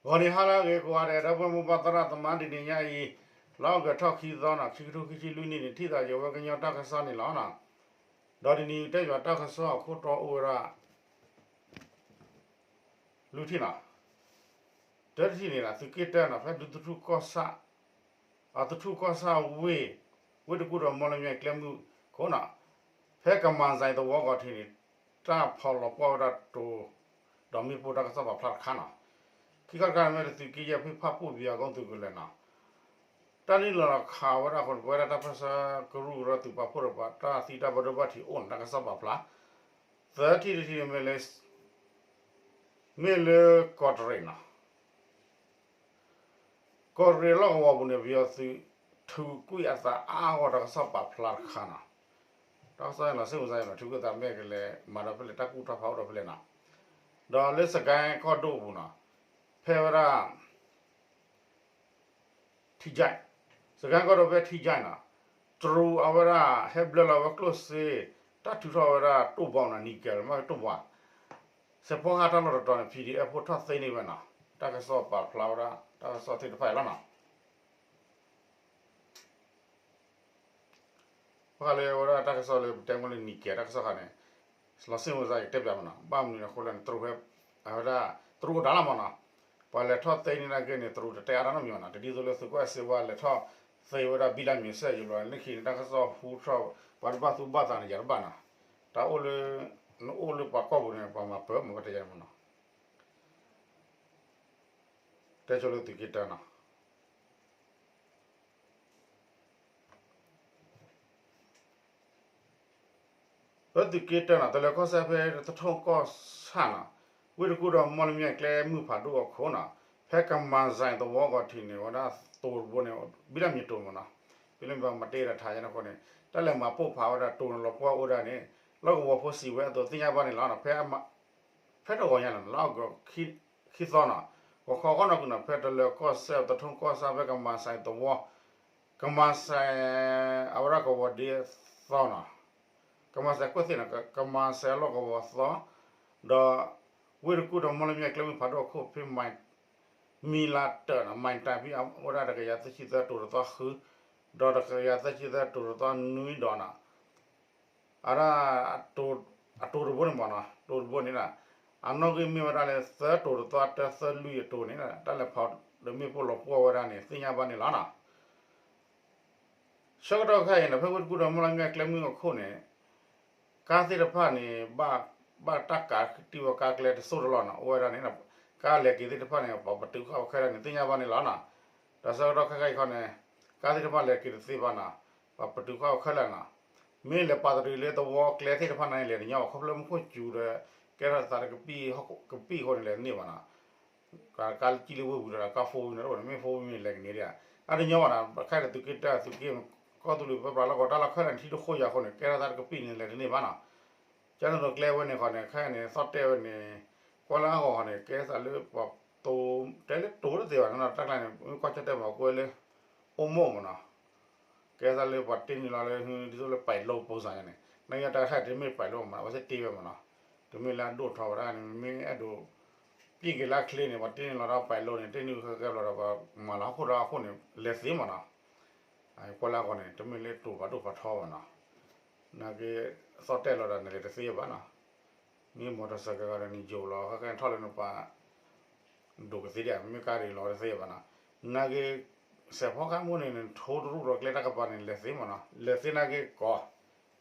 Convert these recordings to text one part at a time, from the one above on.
ဂီၤနံၤဟါလၢအဂ့ၤကိးဂၤဒဲး ဒီပုၢ်ဝဲၢ်မိၢ်ပၢ်သရၣ်သမါ တနံၤညါအံၤ လါအီကူးထီၣ်ခံသီနီၤ ခံကထိခံဆံလွံၢ်နံၣ်န့ၣ် ထံၣ်သးယဝဲကညီတၢ်ကစီၣ်န့ၣ်လီၤ. ဒီးတနံၤအံၤတဲယွၤတၢ်ကစီၣ်အခိၣ်တီအိၣ်ဝဲဒၣ် လွံၢ်ထံၣ်နီၤ, တၢတထံၣ်န့ၣ် သုးက့တၢနီၤ ဖဲဒူသထူၣ်ကီၢ်ဆၣ်, အသထူၣ်ကီၢ်ဆၣ်ဝ့ၢ်, ဝ့ၢ်တကူၣ်ဒီးမီလမၠဲၣ်ကျဲမုၢ်ခိၣ်နီၤ, ဖဲကမၤစဲသဝီဂီၤထံးန့ၣ် တၢ်ဖီၣ်လီၤပှီၢ်ဝဲဒၣ်တိၤ, ဒီးမ့ၣ်ပိၢ်တၢ်ကစီၣ်ပာ်ဖျါတခါနီၤ, ခံခါတခါန့ၣ်မ့ၢ်လၢသုးက့ယဲၢ်ဖုဖၣ်ပူၣ်ပယီၤအကိသုးကလၢၤနီၤ တၢ်နုာ်လီၤခးဝဲဒၣ်အဃိန့ၣ် ပဝဲဒၣ်တၢ်ပၢၢ်ဆၢကရူၢ်ကရၢသုးပာ်ဖှိၣ်ဒီးပှၤတၢ်သံတၢ်ဘၣ်ဒိဘၣ်ထံးအိၣ်န့ၣ် တၢ်ကစီၣ်ပာ်ဖျါ, သၢထံၣ်တထံၣ်န့ၣ်မ့ၢ်လၢ, မ့ၢ်လၢကီၢ်တရံးနီၤ, ကီၢ်တရံးလီၢ်ကဝီၤပူၤန့ၣ် ပယီၤသုးထုးကွံာ်အသးအါအါဂီၢ် တၢ်ကစီၣ်ပာ်ဖျါတခါနီၤ, တၢ်ကစီၣ်န့ၣ်လီၤစ့ၢ်ကီးစ့ၢ်ကီးနီၤ ထုးကွံာ်အသးမ့ၢ်ကလဲၤမၤဒီးဖဲလဲၣ် တၢ်ကူၣ်တၢ်ဖးအိၣ်ဒီးဖဲလဲၣ်နီၤ, ဒီးလၢစကဲကီၢ်ဒိၣ်အပူၤနီၤ, ဖဲဝဲဒၣ် ထံကၠဲး, စကဲကီၢ်ဒိၣ်ဖဲထံကၠဲးနီၤ, တရူးအဝဲဒၣ်ဟဲဘျၢလီၤဝဲကျိၣ်စ့, တၢ်ထုးထီၣ်ဝဲဒၣ်တိၢ်ဘီနီၤ နံၤကဲးလၢမ့ၢ်တိၢ်ဘီ, စဲးဖီကဟၣ်တၢ်လီၢ်တတီၤန့ၣ် ဖံးဒံးအဲၣ်ဖိထီၣ်သ့န့ၢ်ဝဲနီၤ, တၢ်ကစီၣ်ပာ်ဖျါဝဲဒၣ် တၢ်ကစီၣ်သ့ၣ်တဖၣ်အံၤလီၤနီၤ ဘၣ်ဃးလၢဝဲဒၣ်တၢ်ကစီၣ်လၢပတဲမ့ၢ်လၢနံၤကဲးတၢ်ကစီၣ်ခါန့ၣ်, လီၤစ့ၢ်ကီးစ့ၢ်ကီးယတဲပျးမ့ၢ်နီၤ ဘၣ်မနုၤအဃိလဲၣ်န့ၣ် တရူးဖဲ, အဝဲဒၣ်, တရူးအိၣ်ဒၣ်လီၤမ့ၢ်နီၤ, ပှၤလဲၤထီၣ်သ့န့ၢ်ဒၣ်က့ၤန့ၣ် တရူးတတဲအါတၢ်နီတမံၤဘၣ်နီၤ တဒ်သိးလၢသုးခိၣ်အဲၣ်စ့ဝါလဲၤထီၣ်သ့ဝဲဒၣ်ဘံၣ်လါမံၤစဲးယံၤဘျီ လၢခံန့ၣ် တၢ်ကစီၣ်ဟူထီၣ်, ပှၤတဘၣ်သူဘၣ်သးန့ၣ် ယၤတဘၣ်နီၤ, တၢ်အိၣ်လၢ, နအိၣ်လၢပှၤကီၢ်ပူၤန့ၣ် ပှၤမၤပၢၤမ့ၢ်ပတဲယၤမ့ၢ်နီၤ, တဲဆိလၢသုးက့တၢနီၤ ဖဲသုးက့တၢနီၤ တလၢၤကီၢ်စဲၣ်ဖဲသထူၣ်ကီၢ်ဆၣ်နီၤ, ဝ့ၢ်တကူၣ်ဒီးမီလမၠဲၣ်ကျဲမုၢ်ဖးဒိၣ်အခိၣ်နီၤ, ဖဲကမၤစဲသဝီဂီၤထံးန့ၣ် ဝဲဒၣ်တိၤတဘိန့ၣ် ဘံၣ်လါမံၤတိၤမ့ၢ်နီၤ, ဘံၣ်လါမံၤပှၤမၤတ့ၢ်ဒီးထးယဲန့ၣ်အဃိန့ၣ် တၢ်လဲၤမၤပိၢ်ဖးဝဲဒၣ်တိၤန့ၣ်လီၤပှီၢ်အိၣ်ဒၣ်န့ၣ်, လီၢ်ကဝီၤဖိစံးဝဲအသိးသ့ၣ်ညါဘၣ်န့ၣ်လီၤ. ဖဲ, ဖဲတဂီၤညါန့ၣ် လါအီကူး ခံသီနီၤ, ဂီၤခီဂီၢ်နီၢ်ကွံာ်နီၤ ဖဲတလၢၤကီၢ်စဲၣ်သထူၣ်ကီၢ်ဆၣ်ဖဲကမၤစဲသဝီ, ကမၤစဲ, အဝဲဒၣ်ကဝီၤဒ့သီနီၤ, ကမၤစဲကွဲၢ်သ့ၣ်နီၤ ကမၤစဲလီၢ်ကဝီၤသီ, ဒီး, ဝ့ၢ်တကူၣ်ဒီးမီလမၠဲၣ်ကျဲမုၢ်ဖးဒိၣ်အခိၣ်ဖဲမ, မံၤလးတၢးနီၤ မၤတၢ်ဖဲအဝဲဒၣ်တကယၤသၢဆံသၢတိၤတသီဃု, ဒီးတကယၤသၢဆံသၢတိၤတသီနွံဒီးနီၤ အဒၣ်, အတိၤတဘိန့ၣ်မ့ၢ်နီၤ တိၤတဘိန့ၣ်, အနီၣ်ဂံၢ်မ့ၢ်ဝဲဒၣ်လၢသၢတိၤတသီတၢသၢလွံၢ်အတိၤန့ၣ် တၢ်လဲၤဖီၣ်ဒီးမ့ၣ်ပိၢ်လီၤပှီၢ်ဝဲဒၣ်န့ၣ် သ့ၣ်ညါဘၣ်န့ၣ်လီၤနီၤ. ဆၢကတီၢ်ခဲအံၤန့ၣ် ဖဲဝ့ၢ်တကူၣ်ဒီးမီလမၠဲၣ်ကျဲမုၢ်အခိၣ်န့ၣ်, ကါသ့ၣ်တဖၣ်န့ၣ်, ဘၣ်တၢ်ကးတံၢ်ဝဲကါကျဲတစိၢ်တလီၢ်နီၤ အိၣ်ဝဲဒၣ်န့ၣ်, ကါလဲၤက့ၤသ့ၣ်တဖၣ်န့ၣ် ပှၤပတုာ်ဃာ်ဝဲခဲလၢာ်န့ၣ် သ့ၣ်ညါဘၣ်န့ၣ်လီၤနီၤ. ဒီးဆၢကတီၢ်ခဲအံၤခီန့ၣ်, ကါသ့ၣ်တဖၣ်လဲၤက့ၤတသ့ဘၣ်နီၤ, ပှၤပတုာ်ဃာ်ဝဲခဲလၢာ်နီၤ. မ့ၢ်လဲၤပာ်တရံးလၢသဝီကျဲသ့ၣ်တဖၣ်န့ၣ် လဲၤတညီဘၣ် ခီဖျိမူခိၣ်စူၤဒီး, ကဲထီၣ်သးတကပံၢ်, ကပံၢ်အဃိန့ၣ် လဲၤတန့ၢ်ဘၣ်နီၤ ကါလၢကံၣ်လၢဝ့ၢ်ပူၤဒီး ကါ four wheel န့ၣ် အိၣ်န့ၣ် မ့ၢ် four wheel မ့ၢ်လဲၤကန့ၢ်ဒၣ်ဧါ, အတညီဘၣ်နီၤ ခဲအံၤန့ၣ် သုးက့တၢ သုးက့, ကီၢ်သူလ့ၤပၢပြးလီၢ်ကဝီၤတၢ်လီၢ်ခဲလၢာ်န့ၣ် ထံတဃိၢ်ယၤအဃိန့ၣ် ကဲထီၣ်သးတကပံၢ်န့ၣ် လဲၤတန့ၢ်ဘၣ်နီၤ. ကန့ၣ်ဒီးကျဲဝဲန့ၣ်ဃီန့ၣ် ခဲအံၤန့ၣ် သီၣ်တဲဝဲန့ၣ်, ကွၢ်လၢအဂီၢ်ဃီန့ၣ် ကဲသးလၢပှၤတိၤ, တဲလၢတိၤတသ့ဘၣ်နီၤ တၢ်ကျါန့ၣ် မ့ၢ်ကွၢ်ကၠီၣ်တဲၣ်မၤကွဲလၢ, အိၣ်မိၢ်မ့ၢ်နီၤ ကဲသးလၢပှၤတ့န့ၢ်လီၤလၢ ဒ်သိးလၢပာ်လိပူၤစၢ်န့ၣ်, နကတၢ်ခါတမ့ၢ်ပာ်လိမ့ၢ်နီၤ အဝဲသ့ၣ်တ့ဝဲမ့ၢ်နီၤ, တမ့ၢ်လၢအဒိၣ်ထီဝဲဒၣ်န့ၣ် မ့ၢ်အဲၣ်ဒိး, ပံၢ်က့ၤလၢချ့န့ၣ် ပှၤတ့န့ၢ်လီၤဒီးပာ်လိန့ၣ် တ့န့ၢ်ခဲကဲဘျီဒီး ပှၤမၤလီၤဟီၣ်ခိၣ်ဒီးအခိၣ်န့ၣ် လဲၤသ့မ့ၢ်နီၤ, ကွၢ်လၢအဂီၢ်န့ၣ် တမ့ၢ်လၢတိၤဖးဒိၣ်ဖးထီဘၣ်နီၤ, နာ်က့, သီၣ်တဲလီၤဒီးန့ၣ်လဲၤတသ့ဘၣ်နီၤ, မ့ၢ်မီၢ်တၢ်စဲးကဲၤဂၤဒီးန့ၣ်ယိာ်လီၤ ခဲကဲထီၣ်လၢနပာ် ဒိၣ်ကသ့ဒၣ် မ့မ့ၢ်ကါဒ်လီၤတသ့ဘၣ်နီၤ, နာ်က့, စဲးဖီကါမိၢ်န့ၣ် နထိတရူၢ်ဒီးကျဲတၢ်ကပၤန့ၣ် လဲၤသ့မ့ၢ်နီၤ လဲၤသ့နာ်က့ကီး,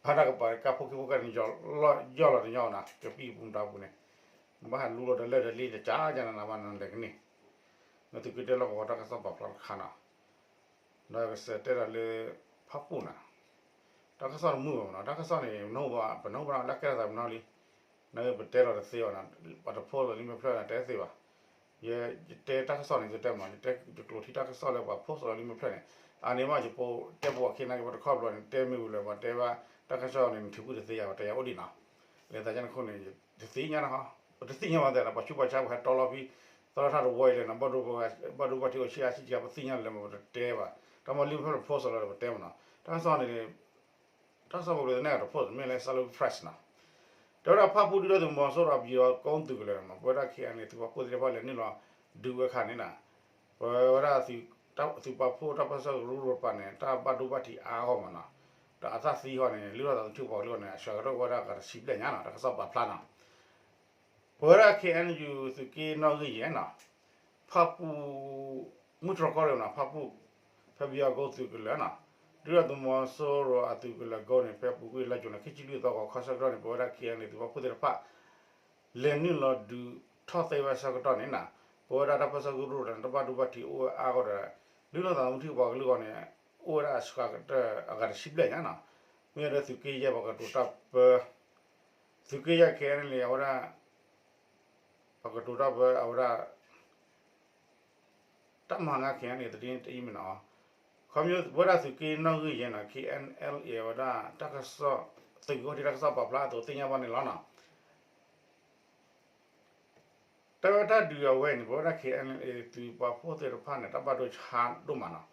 ဖးတၢ်ကပၤ ကါဖိခံဖိကါန့ၣ် ယီၢ်လီၤတညီနီၤ ကပံၢ်ပူၤတၢ်ပူၤန့ၣ်, နဘၣ်ဟးလူလီၤဒီးလၢာ်ဒီးလံ တကးကနၤနၤဘၣ်နလဲၤကန့ၢ်, မ့ၢ်သုးက့တၢလီၢ်ကဝီၤတၢ်ကစီၣ်ပာ်ဖျါတခါနီၤ ဒီးကစဲးတဲဒီးလၢ, ဖးပူၣ်နီၤ, တၢ်ကစီၣ်တမုာ်ဘၣ်မ့ၢ်နီၤ တၢ်ကစီၣ်န့ၣ် ပနၢ်ဟူဘၣ်လၢကဲထီၣ်သးပနၢ်ဟူလံ, နာ်က့ပတဲလီၤတသ့ဘၣ်နီၤ, ပှၤတဖိးလီၤလံမ့ၢ်ဖျၢၣ်န့ၣ် တဲသ့ဘၣ်, ယ, ယတဲတၢ်ကစီၣ်န့ၣ် ယတဲမ့ၢ်နီၤ ယတဲယကျိာ်ထံတၢ်ကစီၣ်လၢပှၤဖိးလီၤလံမ့ၢ်ဖျၢၣ်န့ၣ်, အန့ၣ်မ့ၢ်ယပတဲပဝဲခံနာ်က့ပတခီဘျီန့ၣ် တဲမ့ၢ်ဝံၤလၢပှၤတဲဘၣ်, တၢ်ကစီၣ်န့ၣ် နထုးကွံာ်တသ့ယၤ ပတဲယၤအိၣ်ဒံးနီၤ, လဲၤသးကန့ၣ်ခိၣ်န့ၣ် တသ့ၣ်ညါနီၤ, ပတသ့ၣ်ညါဘၣ်သ့ၣ်နီၤ ပှၤဆူးပှၤဆါပှၤဟဲတီလီၤဖဲ, သရၣ်ထၣ်တဝီအံၤလဲၣ်နီၤ ဘၣ်ဒိဘၣ်ထံးအိၣ်ဆံးအါဆံးကဲ ပသ့ၣ်ညါလၢၤမ့ၢ်ပတတဲဘၣ်, တၢ်မၤလံမ့ၢ်ဖျၢၣ်လၢဖိးလီၤဒီး ပတဲမ့ၢ်နီၤ, တၢ်ကစီၣ်န့ၣ် တၢ်ကစီၣ်ပူၤလၢသန့ၣ်တဖိး မ့ၢ်လၢ Salween Press နီၤ, တဲဝဲဒၣ်ဖၣ်ပူၣ်ဒုၣ်ဒါသုးမီၤစိရိၤအပယီၤကိသုးကလၢၤမ့ၢ် ပဝဲဒၣ် KNLA သုးပာ်ဖှိၣ်သ့ၣ်တဖၣ်လဲၤနုာ်လီၤ, ဒုးဝဲခါန့ၣ်နီၤ, ပဝဲဒၣ် သုးပာ်ဖှိၣ်တၢ်ပၢဆှၢကရူၢ်တကပၤန့ၣ် တၢ်ဘၣ်ဒိဘၣ်ထံးအါဂီၢ်မးနီၤ, ဒီးအတၢ်သံဃီန့ၣ် လုၢ်ထီၣ်သးသမူထံဖိကီၢ်ဖိန့ၣ် အစှၤကတၢၢ်ဝဲဒၣ်ဂၤတဆံဘျဲၣ်ညါနီၤ, တၢ်ကစီၣ်ပာ်ဖျါနီၤ. ပဝဲဒၣ် K N U သုးက့နီၣ်ဂံၢ်ယဲၢ်နီၤ, ဖၣ်ပူၣ် မုၢ်တြီၢ်ကီၢ်ရ့ၣ်နီၤ, ဖၣ်ပူၣ် ဖဲဘံအီကိသုးကလၢၤနီၤ, ဒုၣ်ဒါသုးမီၤစိရိၤအသုးကလၢၤကိန့ၣ် ဖဲပူၤကွံာ်လါယူၤန့ၣ် ခံဆံလွံၢ်သီဂီၤခီဆၢကတီၢ်န့ၣ် ပဝဲဒၣ် K N L A သုးပာ်ဖှိၣ်သ့ၣ်တဖၣ် လဲၤနုာ်လီၤဒုးထီၣ်သ့ဝဲဆၢကတီၢ်န့ၣ်နီၤ, ပဝဲဒၣ်တၢ်ပၢဆှၢကရူၢ်တကပၤန့ၣ် တၢ်ဘၣ်ဒိဘၣ်ထံးအိၣ်ဝဲအါဂီၢ်ဒီး လုၢ်ထီၣ်သးသမူထံဖိကီၢ်ဖိအဂီၢ်န့ၣ် အိၣ်ဝဲဒၣ်အစှၤကတၢၢ်အဂၤတဆံဘျဲၣ်ညါနီၤ, မ့ၢ်ဝဲဒၣ်သုးက့ယဲၢ်ပှၤကတိၤတၢ်ပၢ သုးက့ယဲၢ် K N L A အဝဲဒၣ် ပှၤကတိၤတၢ်ပၢအဝဲဒၣ် တၢ်မၤငါ K N L A တဒ်န့ၣ်တအံၤမ့ၢ်နီၤ, ခီဖျိဝဲဒၣ်သုးက့နီၣ်ဂံၢ်ယဲၢ်နီၤ K N L A အဝဲဒၣ်တၢ်ကစီၣ် သုးက့ဃိထံတၢ်ကစီၣ်ပာ်ဖျါအသိးသ့ၣ်ညါဘၣ်န့ၣ်လီၤနီၤ. တဲဝဲတၢ်ဒုးအဝဲန့ၣ် ပဝဲဒၣ် K N L A သုးပာ်ဖှိၣ်သ့ၣ်တဖၣ်န့ၣ် တၢ်ဘၣ်ဒိဆါဒိၣ်မးနီၤ,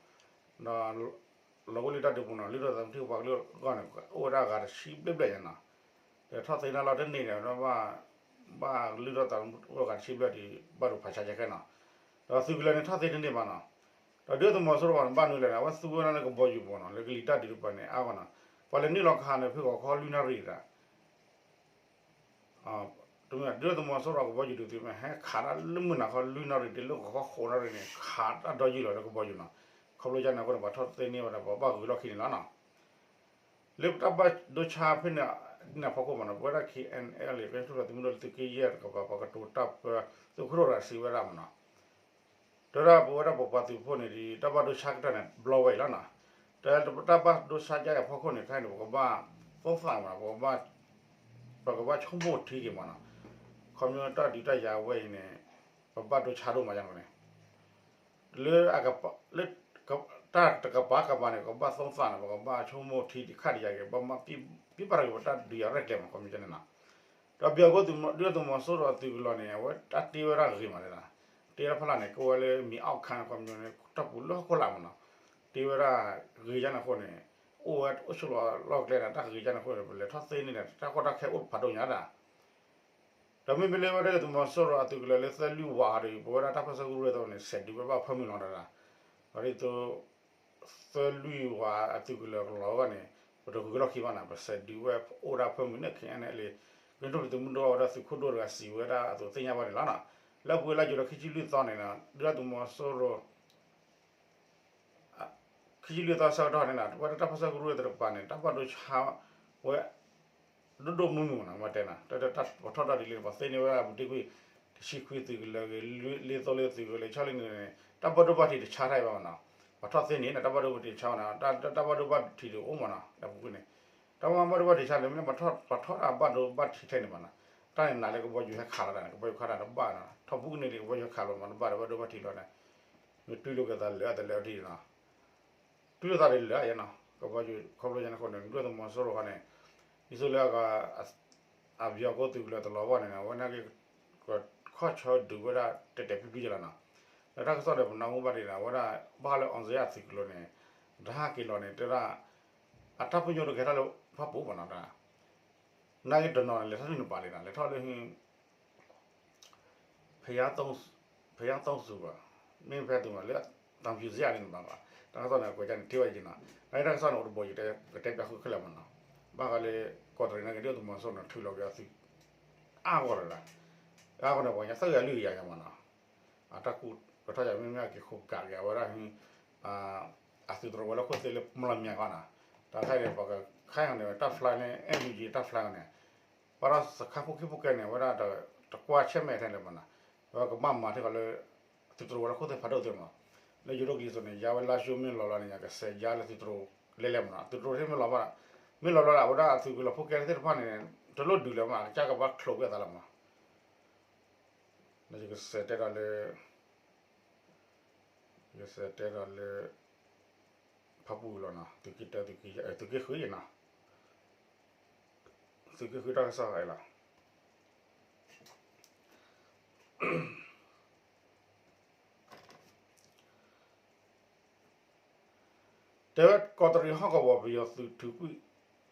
ဒီး လီၤဝဲလၢတၢ်ဒုးပူၤနီၤ လုၢ်ထီၣ်သးသမူထံဖိကီၢ်ဖိအဂီၢ်န့ၣ် အိၣ်ဝဲဒၣ်ဂၤတဆံဘျဲၣ်ဘျဲၣ်ညါနီၤ, ဒီးထီၣ်သ့န့ၢ်လီၤတန့ၢ်ဒီး ဘၣ်လုၢ်ထီၣ်သးသမူအိၣ်ဂၤတဆံဘျဲၣ်ဒီး ဘၣ်ဒိဖးဆါကဲခဲနီၤ, ဒီးသုးကလၢၤန့ၣ်ထီၣ်သ့တန့ၢ်ဘၣ်နီၤ, ဒီးဒုၣ်ဒါသုးမီၤစိရိၤန့ၣ် ဘၣ်နုၤလဲၣ်န့ၣ် အဝဲသူဝဲဒၣ်လၢကဘီယူၤပူၤနီၤ လၢကလံၤတၢ်ဒုးတကပၤန့ၣ် အါဂီၢ်နီၤ, ပှၤလဲၤနုာ်လီၤခးန့ၣ် ဖုၣ်ကိာ်ခီလွံၢ်နၣ်ရံၣ်တဒၣ် တမ့ၢ် ဒုၣ်ဒါသုးမီၤစိရိၤကဘီယူၤဒုးသုးမ့ၢ် ဟဲခးတၢ်လၢမုၢ်နၤခီလွံၢ်နၣ်ရံၣ်တုၤလၢဂီၤခီဃိးနၣ်ရံၣ်န့ၣ် ခးတၢ်ဒီယုၢ်လီၤလၢကဘီယူၤနီၤ, ခီဖျိယါန့ၣ်အဃိန့ၣ် ပှၤထီၣ်သ့န့ၢ်ဝဲဒၣ် ပှၤဘၣ်ဂုၤလီၢ်ခံန့ၣ်လီၤနီၤ. လၢပတၢ်ဘၣ်ဒိဆါဖဲန့ၣ် ဒ်န့ၣ်အဖီခိၣ်မးနီၤ ပဝဲဒၣ် K N L ကညီတၢ်ထူၣ်ဖျဲးသုးမုၢ်ဒိၣ်လၢသုးက့ယဲၢ်တကပၤ ပှၤကတိၤတၢ်ပၢ သုးခိၣ်ရိၣ်တဂၤစံးဝဲဒၣ်မးနီၤ တဲဝဲဒၣ်ပဝဲဒၣ်ပပှၤသုးဖိန့ၣ်ဒီး တၢ်ဘၣ်ဒိဆါကတၢၢ်န့ၣ် ဘျီဝဲအံၤလီၤနီၤ, တဲတၢ်ဘၣ်ဒိဆါကတၢၢ်အဖီခိၣ်န့ၣ် ခဲအံၤန့ၣ် ပကဘၣ်သိသးမး ပကဘၣ် ပကဘၣ်ဆိကမိၣ်ထံက့ၤမးနီၤ, ခီဖျိတၢ်ဒုးတၢ်ယၤဝဲအံၤန့ၣ် ပဘၣ်ဒိဆါဒိၣ်မးယါန့ၣ် လၢ လၢ တၢ်တကပၤကပၤန့ၣ် ပကဘၣ်သိသးန့ၣ် ပကဘၣ်ဆိကမိၣ်ထံဒံးခါဒံးယၤက့ၤ ပဘၣ်ပံၢ်ပာ်တၢ်က့ၤ ပတၢ်ဒုးယၤရဲၣ်ကျဲၤမး ခီဖျိန့ၣ်နီၤ, ဒီးဘံအီကိသုး ဒုၣ်ဒါသုးမီၤစိရိၤအသုးကလၢၤန့ၣ် အဝဲတၢ်တ့ဝဲဒၣ်ဂ့ၤမးန့ၣ်နီၤ, တ့ဝဲဒၣ်ဖီလာ်န့ၣ် ကဝဲလၢမံၤအီၣ်ခါန့ၣ် ခီဖျိန့ၣ် တၢ်ပူၤလၢဟီၣ်ခိၣ်လာ်မးနီၤ, တ့ဝဲဒၣ်ဂ့ၤယါန့ၣ်အဃိန့ၣ် အိၣ်ဝဲအိၣ်ဆိးလီၤလီၢ်ကျဲန့ၣ် တၢ်ဂ့ၤယါန့ၣ်အဃိန့ၣ် ပလဲၤထီၣ်သ့န့ၣ် တၢ်ကီတၢ်ခဲအိၣ်ဖးဒိၣ်ညါဒၣ် ဒီးမ့မ့ၢ်လၢဝဲဒၣ်သုးမီၤစိရိၤအသုးကလၢၤလၢသၢလွံၢ်ဝးဒီး ပဝဲဒၣ်တၢ်ပၢဆှၢကရူၢ်အသိးန့ၣ် စဲးဒုးဝဲဘၣ်ဖၢမုၢ်လီၤတၢ်ဒၣ်, ဒီးဒ်သိး သၢလွံၢ်ဝးအသုးကလၢၤကလီၤဝဲန့ၣ် ပတဂုၤလီၢ်ခံဘၣ်န့ၣ် ပစဲးဒုးဝဲအိၣ်ဒၣ်ဖၢမုၢ်န့ၣ် ခဲအံၤန့ၣ်လံ, ကညီတၢ်ထူၣ်ဖျဲးသုးမုၢ်ဒိၣ်ဝဲဒၣ်သုးခိၣ်ဒိၣ်တဂၤစံးဝဲဒၣ်အသိးသ့ၣ်ညါဘၣ်န့ၣ်လီၤနီၤ, လၢပူၤကွံာ်လါယူၤလီၤခံဆံလွံၢ်သီန့ၣ် ဒုၣ်ဒါသုးမီၤစိရိၤ ခံဆံလွံၢ်သီဆၢကတီၢ်န့ၣ်နီၤ ပဝဲဒၣ်တၢ်ပၢဆှၢကရူၢ်သ့ၣ်တဖၣ်န့ၣ် တၢ်ဘၣ်ဒိဆါဝဲ ဒိၣ်ဒိၣ်မုၢ်မုၢ်မးနီၤ မ့ၢ်တဲနီၤ တၢ်ထီၣ်တၢ်ဒ်လဲၣ်န့ၣ် ပှၤသ့န့ၢ်ဝဲဒၣ်ပူၤတ့ၢ်ကွံာ် တဆံခွံသုးကလၢၤဂ့ၤ လ့သိလ့သုးကလၢၤ ဆီလံန့ၣ် တၢ်ဘၣ်ဒိဘၣ်ထံးတဆါတၢ်ဘၣ်မးနီၤ ပှၤထီၣ်သ့န့ၣ် တၢ်ဘၣ်ဒိဘၣ်ထံးတဆါဘၣ်နီၤ တၢ်ဘၣ်ဒိဘၣ်ထံးဒ်အိၣ်မးနီၤ လၢပူၤကွံာ်န့ၣ် တၢ်ဘၣ်ဒိဘၣ်ထံးတဆါန့ၣ် မ့ၢ်ပှၤထီၣ်တၢ်ဘၣ်ဒိဘၣ်ထံးထဲန့ၣ်မးနီၤ တၢ်န့ၣ်နာ်လၢကဘီယူၤဟဲခးလီၤတၢ်န့ၣ် ကဘီယူၤခးတၢ်တဘၣ်နီၤ ထီၣ်ပူၤကန့ၣ်ဒ်ကဘီယူၤဟဲခးလီၤမးတဘၣ်ဒီးဘၣ်ဒိဘၣ်ထံးလီၤန့ၣ် မ့ၢ်တူၢ်လိာ်က့ၤသးလၢအတလၢအထံၣ်နီၤ တူၢ်လိာ်သးဒ်လဲၣ်ယဲနီၤ ကဘီယူၤခီဖျိယဲန့ၣ်အဃိန့ၣ် ဒုၣ်ဒါသုးမီၤစိရိၤဃီန့ၣ် ဒ်သိးလၢ အဘံအီကိသုးကလၢၤတလီၤဘၣ်န့ၣ် အဝဲန့ၣ်က့ၤ ခီၣ်ဆၢဒုးဝဲဒၣ်တဲာ်တဲာ်ဖျုးဖျုးယဲလီၤနီၤ လၢတၢ်ကစီၣ်ဒီးပနၢ်ဟူဘၣ်ဒ်န့ၣ် အဝဲဒၣ် ဘၣ်ဃးလၢ အောင်ဇေယျ သုးကလၢၤန့ၣ် တဟးက့ၤလီၤန့ၣ် တဲဒၣ် အတၢ်ပညိၣ်တကဲထီၣ်လၢဖၣ်ပူၤဘၣ်နီၤ နာ်က့တနီၤန့ၣ် လဲၤထီၣ်လၢနပၤလံနီၤ လဲၤထီၣ်လၢ ဖယါသုံးဆူဘၣ် မ့ၢ်ဖဲသုးမးလၢ တောင်ဖြူဇရပ် လၢနပၤဘၣ် တၢ်ကစီၣ်န့ၣ် ကွဲးကန့ၣ်ထံၣ်ဝဲယနီၤ နာ်က့တၢ်ကစီၣ်န့ၣ် အိၣ်တဘိယူၤ ကတဲပျးဃုခဲလၢာ်မးနီၤ ဘၣ်ဃးလၢ ကီးတရံးနာ်က့ ဒုၣ်ဒါသုးမီၤစိရိၤန့ၣ် ထုးလီၤက့ၤအသုး အါဂီၢ်တဂၤ အါဂီၢ်န့ၣ် ပှၤညါသၢကယၤလွံၢ်ကယၤညါမးနီၤ အတၢ်ကူၣ်ကထီၣ်ယၤ မ့မ့ၢ်အက့ၤခိးကးက့ၤအဝဲဒၣ် အသုးတရူးဝဲၤလီၢ်ခိၣ်သ့ၣ်လၢမျီၢ်မၠါခီနီၤ တၢ်ခါအံၤန့ၣ် ပှၤကခါအံၤန့ၣ် တၢ် flag န့ၣ် NUG တၢ် flag န့ၣ် ဘၣ်ဒီးစခါဖိခံဖိကဲန့ၣ် အဝဲဒၣ်တကွၢ်ဆဲးမဲာ်ထဲန့ၣ်မးနီၤ အဝဲကဘၣ်မၤထံၣ်ဃီလၢ သုးတရူးဝဲၤလီၢ်ခိၣ်သ့ၣ်ဖးဒိၣ်သ့ၣ်မး လၢယိၤဒိၣ်ကလံၤစိးန့ၣ် ယါဝဲလါၡိမ့ၢ်လီၤလီၤန့ၣ် ယကစဲးယါလၢသုးတရူးလဲၤလဲၤမးနီၤ သုးတရူးသ့ၣ်မ့ၢ်လီၤဘၣ် မ့ၢ်လီၤလီၤလၢအဝဲဒၣ်အသုးကလၢၤဖိကဲသ့ၣ်တဖၣ်န့ၣ် တလိၣ်ဒုးလၢၤမး အကစၢ်ကဘၣ်ချိးကွံာ်အသးလီၤမး လၢယကစဲးတဲဒီးလၢ ယကစဲးတဲဒီးလၢ ဖၣ်ပူၤလီၤနီၤ သုးက့တၢ သုးက့ဃုနီၤ သုးက့ဃုတၢ်ကစီၣ်လီၤ တဲဝဲကီးတရံးဟီၣ်ကဝီၤပယီၤသုးထုးကွံာ်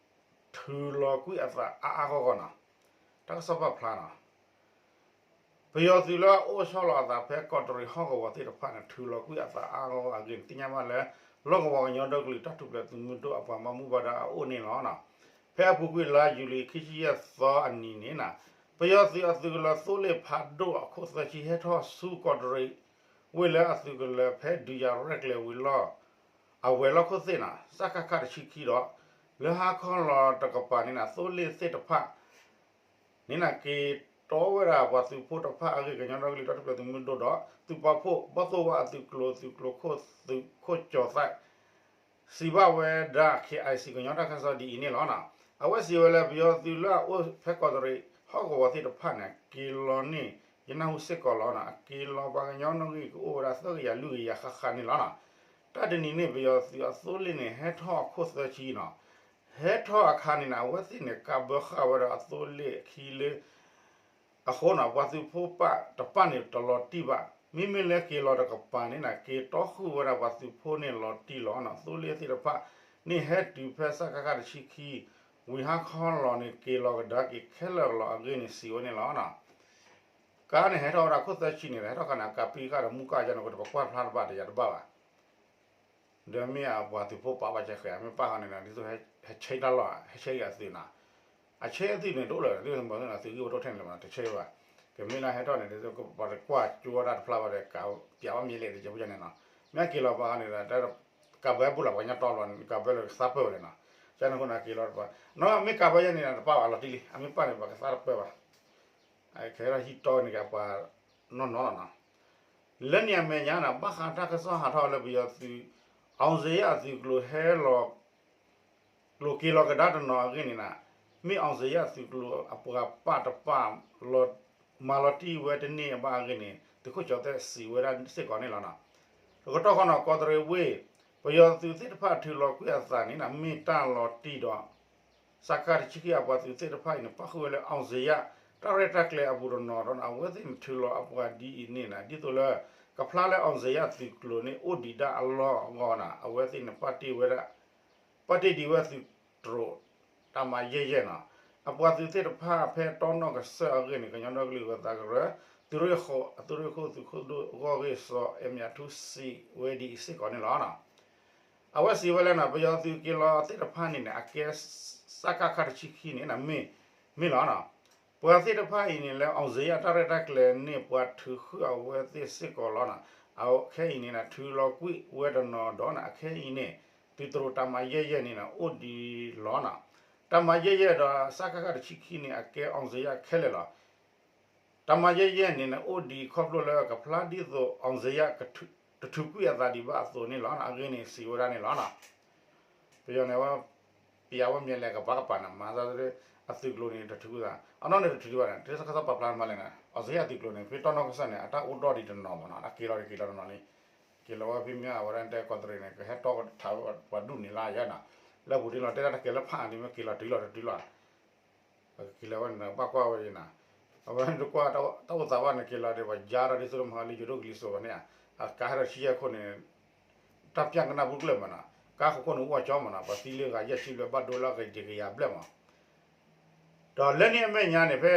ထုးလီၤကွံာ်အသးအါအါဂီၢ်ဂီၢ်နီၤ တၢ်ကစီၣ်ပာ်ဖျါနီၤ ပယီၤသုးလၢအအိၣ်ဆီလီၤအသးဖဲကီးတရံးဟီၣ်ကဝီၤသ့ၣ်တဖၣ်န့ၣ် ထုးလီၤကွံာ်အသးအါအါအဂ့ၢ်န့ၣ် သ့ၣ်ညါဘၣ်လၢ လီၢ်ကဝီၤကညီဒီကလုာ်တၢ်ထူၣ်ဖျဲးသုးမုၢ်ဒိၣ်အပှၤဘၣ်မူဘၣ်ဒါအအိၣ်န့ၣ်လီၤ. ဖဲအပူၤကွံာ်လါယူၤလံ ခံဆံယဲၢ်သီအနံၤန့ၣ် ပယီၤသုးအသုးကလၢၤသိလ့ၣ်ဖးဒိၣ်အခိၣ်သၢဆံ ဟဲထီၣ်ဆူကီးတရံး ဝ့ၢ်လၢအသုးကလၢၤဖဲဒုးယၤရဲၣ်ကျဲၤဝံၤလီၢ် အဝဲၤလီၢ်ခိၣ်သ့ၣ်န့ၣ် စကခ တဆံခံဒီး လၢဟါခီလီၤတကပၤန့ၣ် သိလ့ၣ်သ့ၣ်တဖၣ် န့ၣ် က့ၤတီဝဲဒၣ်ပှၤသုးဖိတဖၣ်အဂ့ၢ် ကညီဒီကလုာ်တၢ်ထူၣ်ဖျဲးသုးမုၢ်ဒိၣ်ဒီး သုးပာ်ဖှိၣ် ဘီၣ်သိၣ်ဝါအသုးကျိၤ သုးကျိၤခိၣ် သုးခိၣ်ကၠီၤသး စံးဘၣ်ဝဲဒၣ် ခ့ၣ်အၣ်အံၣ်စံၣ် ကညီတၢ်ကစီၣ်ဒ်အံၤန့ၣ်လီၤ. အဝဲစံးဝဲလၢ ပယီၤသုးလၢအအိၣ်ဖဲကီးတရံးဟီၣ်ကဝီၤသ့ၣ်တဖၣ်န့ၣ် က့ၤလီၤန့ၣ် ယနၢ်ဟူစ့ၢ်ကီးလီၤ. အက့ၤလီၤပှၤကညီနီၣ်ဂံၢ်ကအိၣ်ဝဲဒၣ်သၢကယၤလွံၢ်ကယၤဃၣ်ဃၣ်န့ၣ်လီၤ. တၢ်တနံၤန့ၣ် ပယီၤသုးအသိလ့ၣ်န့ၣ် ဟဲထီၣ်အခိၣ်သၢဆံနီၤ. ဟဲထီၣ်အခါန့ၣ် အဝဲသ့ၣ်န့ၣ် ကးဘၢဃာ်ဝဲဒီးအသိလ့ၣ်အခံလၢ အဃိန့ၣ် ပှၤသုးဖိပာ်တပာ်န့ၣ် တလီၤတံၢ်ဘၣ်. မ့မ့ၢ်လၢက့ၤလီၤတကပၤန့ၣ် က့ၤတီဃုာ်ဝဲဒၣ်ပှၤသုးဖိန့ၣ်လီၤတံၢ်လီၤ. သိလ့ၣ်သ့ၣ်တဖၣ်န့ၣ် ဟဲတုၤဖဲစကခ တဆံခံ ဝံၤဟါခီလီၤန့ၣ် က့ၤလီၤကဒါက့ၤခဲလၢာ်လီၤအဂ့ၢ်န့ၣ် စံးဝဲန့ၣ်လီၤ. ကါန့ၣ်ဟဲထီၣ်ဝဲဒၣ်ခိၣ်သၢဆံန့ၣ် ဟဲထီၣ်ခါန့ၣ် အကးပံၣ်ဃာ်ဒီးမူကၣ်ယါန့ၣ် ကတပကွၢ်ဖျါတဘၣ်တယၤတဘၣ်ဘၣ် ဒီးမ့ၢ်အပှၤသုးဖိပာ်ဘၣ်ကဲဃဲၤ မ့ၢ်ပာ်ဃီန့ၣ် ဒ်သိးဟဲဆဲးတၢ်လီၢ် ဟဲဆဲးအသုးနီၤ. အဆဲးအသုးန့ၣ် တအိၣ်လၢၤ ဒ်သိးသုးဂံၢ်ဝဲတအိၣ်ထဲန့ၣ်လၢၤဘၣ် တဆဲးဘၣ်. ကမ့ၢ်လၢဟဲထီၣ်န့ၣ် ဒ်သိးပှၤတကွၢ်ကၠိဝဲဒၣ်တဖျါဘၣ်ဒီး ကးပၠးဝဲမ့ၢ်လဲၣ်တကဲးဖိန့ၣ်နီၤ. မ့ၢ်အက့ၤလီၤပှၤဃီန့ၣ်ဒီး ကးဘၢပူၤလီၤပှၤကညီတီလီၤ ကးဘၢလၢကသးပၢၢ်ဝဲလဲၣ်နီၤ. ကန့ၣ်အဃိန့ၣ် က့ၤလီၤတပၤ နီၤ မ့ၢ်ကးဘၢယဲန့ၣ် တပာ်ဘၣ်လီၤတံၢ်လံ အမ့ၢ်ပာ်န့ၣ် ပှၤကသးတပၢၢ်ဘၣ်. ခဲအံၤဟံးတီန့ၣ်က့ၤပှၤနီၢ်နီၢ်လီၤနီၤ. လၢန့ၣ်အမဲာ်ညါန့ၣ် ဘၣ်ဃးတၢ်ကစီၣ်ဟးထီၣ်လၢပယီၤသုး အောင်ဇေယျအသုးကျိၤဟဲလီၤ ကျိၤက့ၤလီၤကဒါတနီၤအဂ့ၢ်န့ၣ်နီၤ, မ့ၢ်အောင်ဇေယျအသုးကျိၤအပှၤပာ်တပာ် မၤလီၤတံၢ်ဝဲတန့ၢ်အဘၣ်အဂ့ၢ်န့ၣ် သုးခိၣ်ကၠီၤသဲးစံးဝဲဒၣ်စ့ၢ်ကီးန့ၣ်လီၤ. တကတီၢ်ဃီန့ၣ် ကီးတရံးဝ့ၢ် ပယီၤသုးသ့ၣ်တဖၣ်ထုးလီၤကွံာ်အသးန့ၣ်နီၤ မ့ၢ်တၢ်လီၤတံၢ်ဒီး စကခ တဆံခံအပှၤသုးသ့ၣ်တဖၣ်အံၤန့ၣ် ပၣ်ဃုာ်ဝဲလၢ အောင်ဇေယျ တၢ်ရဲၣ်တၢ်ကျဲၤအပူၤတနီၤဒီး အဝဲသ့ၣ်န့ၣ်ထုးလီၤအပှၤဒ်အံၤန့ၣ်နီၤ ဒ်သိးလၢ ကဖျါလၢ အောင်ဇေယျ သုးကျိၤန့ၣ် အိၣ်ဒံးဒၣ်အလီၢ်အဂီၢ်နီၤ အဝဲသ့ၣ်န့ၣ် ပာ်တ့ၢ်ဝဲဒၣ် ပာ်တ့ၢ်ဒံးဝဲသုးတရိး တၢ်မၤယဲၢ်ယဲၢ်နီၤ. အပှၤသုးသ့ၣ်တဖၣ်ဖဲတီနီၣ်ကစၢၢ်အဂ့ၢ်န့ၣ် ကညီဒီကလုာ်ဂၢၤသးကရၢ သုးရ့ၣ်ဃိး သုးရ့ၣ်ခိၣ်သုးခိၣ်ဒိၣ်အဂီၢ်ဂ့ၢ်စီၤ အဲၣ်မၠးထူ စံးဝဲဒ်အံၤစ့ၢ်ကီးန့ၣ်လီၤ. အဝဲစံးဝဲလၢနီၤ ပယီၤသုးက့ၤလီၤသ့ၣ်တဖၣ်န့ၣ်န့ၣ် အကဲ စကခ တဆံခံန့ၣ် မ့ၢ် မ့ၢ်လီၤ. ပှၤသ့ၣ်တဖၣ်အံၤန့ၣ်လၢ အောင်ဇေယျ တၢ်ရဲၣ်တၢ်ကျဲၤန့ၣ် ပှၤထုးဃုာ်အဝဲသ့ၣ်စ့ၢ်ကီးလီၤ. အခဲအံၤန့ၣ် ထုးလီၤကွံာ်ဝဲတနီၤဒီး အခဲအံၤန့ၣ် သုးတရိးတၢ်မၤယဲၢ်ယဲၢ်န့ၣ် အိၣ်ဒံးလီၤ. တၢ်မၤယဲၢ်ယဲၢ်ဒီး စကခ တဆံခံန့ၣ် အကဲ အောင်ဇေယျ ခဲလၢာ်လီၤ. တၢ်မၤယဲၢ်ယဲၢ်န့ၣ်န့ၣ် အိၣ်ဒံးခီဖျိလၢကဖျါဒ်သိး အောင်ဇေယျ တထုးကွံာ်အသးဒံးဘၣ်အသိးန့ၣ်လီၤ. အဂ့ၢ်န့ၣ် စံးဝဲဒၣ်န့ၣ်လီၤ. ပယီၤန့ၣ်ဝဲ ပယီၤဝဲမ့ၢ်လဲၤကပၤကပၤန့ၣ် မၤသး အသုးကျိၤန့ၣ် တထုးကွံာ်သး အနီၢ်န့ၣ်တထုးဒံးဘၣ်န့ၣ် တၢ်ကစီၣ်ပာ်ဖျါမးလဲၣ်န့ၣ် အောင်ဇေယျ အသုးကျိၤန့ၣ် ဖဲတီနီၣ်ကစၢၢ်န့ၣ် အတၢ်အိၣ်ဒီးဒံးတနီၤမးနီၤ အက့ၤလီၤဒံးက့ၤလီၤတနီၤလံ က့ၤလီၤဝဲဖဲမ့ၢ်အဝဲဒၣ်တဲကီးတရံးန့ၣ် ကဟဲတီထးဝဲပှၤဒူၣ်န့ၣ်လၢယဲၢ်နီၤ လၢပူၤတ့ၢ်လီၤတဲဒၣ်တကဲလၢဖးန့ၣ်မ့ၢ်က့ၤလီၤတုၤလီၤတတုၤလီၤ ပကက့ၤလီၤဝဲန့ၣ် ဘၣ်ကွၢ်ဝဲဒၣ်နီၤ အဝဲန့ၣ်တကွၢ်တၢ်အိၣ်သးဘၣ်န့ၣ် က့ၤလီၤဒီးပှၤယါထီၣ်ဒ်သိးမဟါလံယိၤဒိၣ်ကလံၤစိးဘၣ်န့ၣ် အကါဟဲဒီးဆံယဲၢ်ခိၣ်န့ၣ် တၢ်ပျၢ်ကနၢ်ပူၤကျၢၢ်မးနီၤ ကါဃိခိၣ်န့ၣ်အိၣ်အကၠီမးနီၤ ပှၤသံလၢဂၤယဲၢ်ဆံဘျဲၣ်ဘၣ်ဒိလၢအဂၤတကယၤဘျဲၣ်မး ဒီးလၢန့ၣ်အမဲာ်ညါန့ၣ် ဖဲ